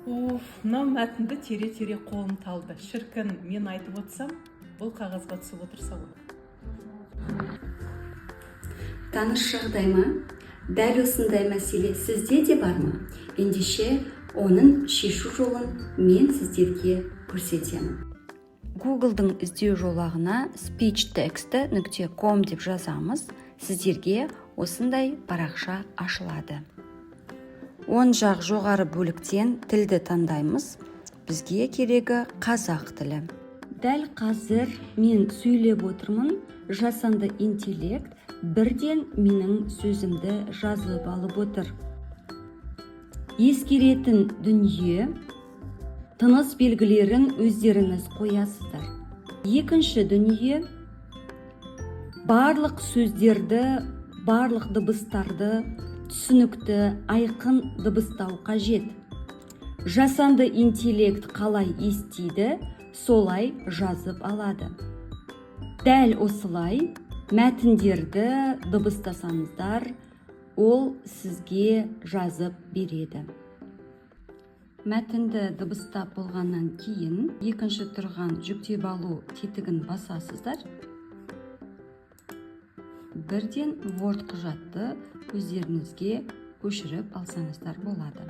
Уф, мынау мәтінді тере-тере қолым талды. Шіркін, мен айтып отырсам, бұл қағазға түсіп отырса ғой. Таныс жағдай ма? Дәл осындай мәселе сізде де бар ма? Ендеше, оның шешу жолын мен сіздерге көрсетемін. Гуглдың іздеу жолағына speechtext.com деп жазамыз. Сіздерге осындай парақша ашылады. Оң жақ жоғары бөліктен тілді таңдаймыз. Бізге керегі қазақ тілі. Дәл қазір мен сөйлеп отырмын, жасанды интеллект бірден менің сөзімді жазып алып отыр. Ескеретін дүние: тыныс белгілерін өздеріңіз қоясыздар. Екінші дүние: барлық сөздерді, барлық дыбыстарды түсінікті, айқын дыбыстау қажет. Жасанды интеллект қалай естиді, солай жазып алады. Дәл осылай мәтіндерді дыбыстасаңыздар, ол сізге жазып береді. Мәтінді дыбыстап болғаннан кейін екінші тұрған жүктеп алу тетігін басасыздар. Бірден Word құжатты өздеріңізге көшіріп алсаңыздар болады.